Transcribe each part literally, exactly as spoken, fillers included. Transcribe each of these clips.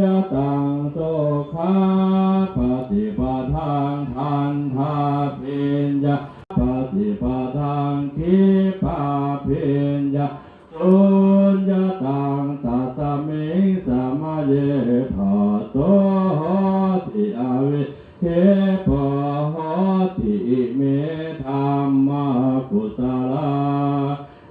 Suññataṃ sukhapaṭipadaṃ dandhābhiññaṃ, paṭipadaṃ khippābhiññaṃ, suññataṃ tasmiṃ samaye phasso hoti avikkhepo hoti. Ime dhammā kusalā.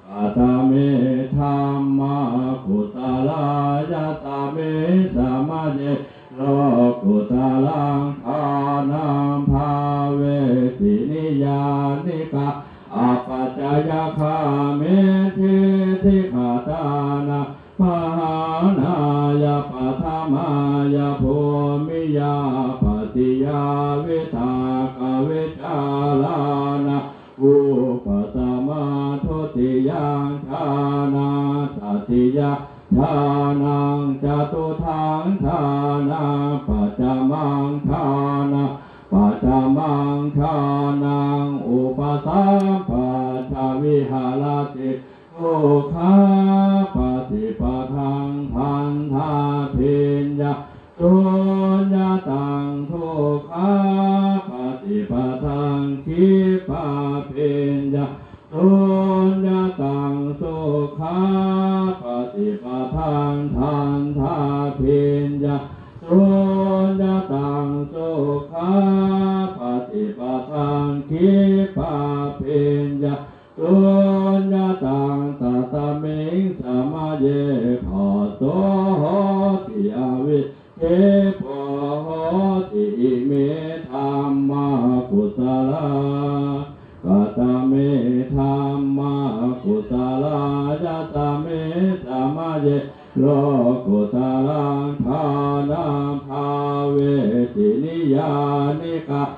Katame dhammā kusalā? Yasmiṃ samaye lokutaraṃ jhānaṃ bhāveti niyyānikaṃ apacayagāmiṃ diṭṭhigatānaṃ pahānāya paṭhamāya bhūmiyā pattiyā vitakkavicārānaṃ vūpasamā dutiyaṃ jhānaṃ tatiyaṃ jhānaṃ catutthaṃ jhānaṃ pañcamaṃ jhānaṃ pañcamaṃ jhānaṃ upasampajja viharati dukkhapaṭipadaṃ dandhābhiññaṃ, suññataṃ dukkhapaṭipadaṃ khippābhiññaṃ, suññataṃ sukhapaṭipadaṃ dandhābhiññaṃ, suññataṃ sukhapaṭipadaṃ khippābhiññaṃ, suññataṃ tasmiṃ samaye phasso hoti avikkhepo hoti. Ime dhammā kusalā. Katame dhammā kusalā? Yasmiṃ samaye lokutaraṃ jhānaṃ bhāveti niyyānikaṃ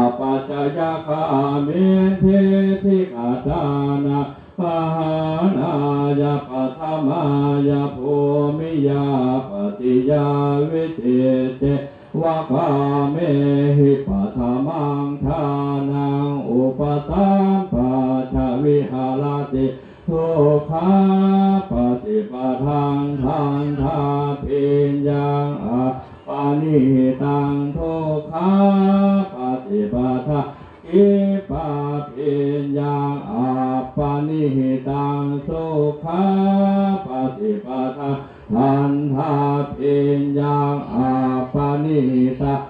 apacayagāmiṃ diṭṭhigatānaṃ pahānāya paṭhamāya bhūmiyā pattiyā viciteva gāmehi paṭhamaṃ jhānaṃ upasampajja viharati dukkhapaṭipadaṃ dandhābhiññaṃ appaṇihitaṃ, dukkhapaṭipadaṃ khippābhiññaṃ appaṇihitaṃ, sukhapaṭipadaṃ dandhābhiññaṃ appaṇihitaṃ,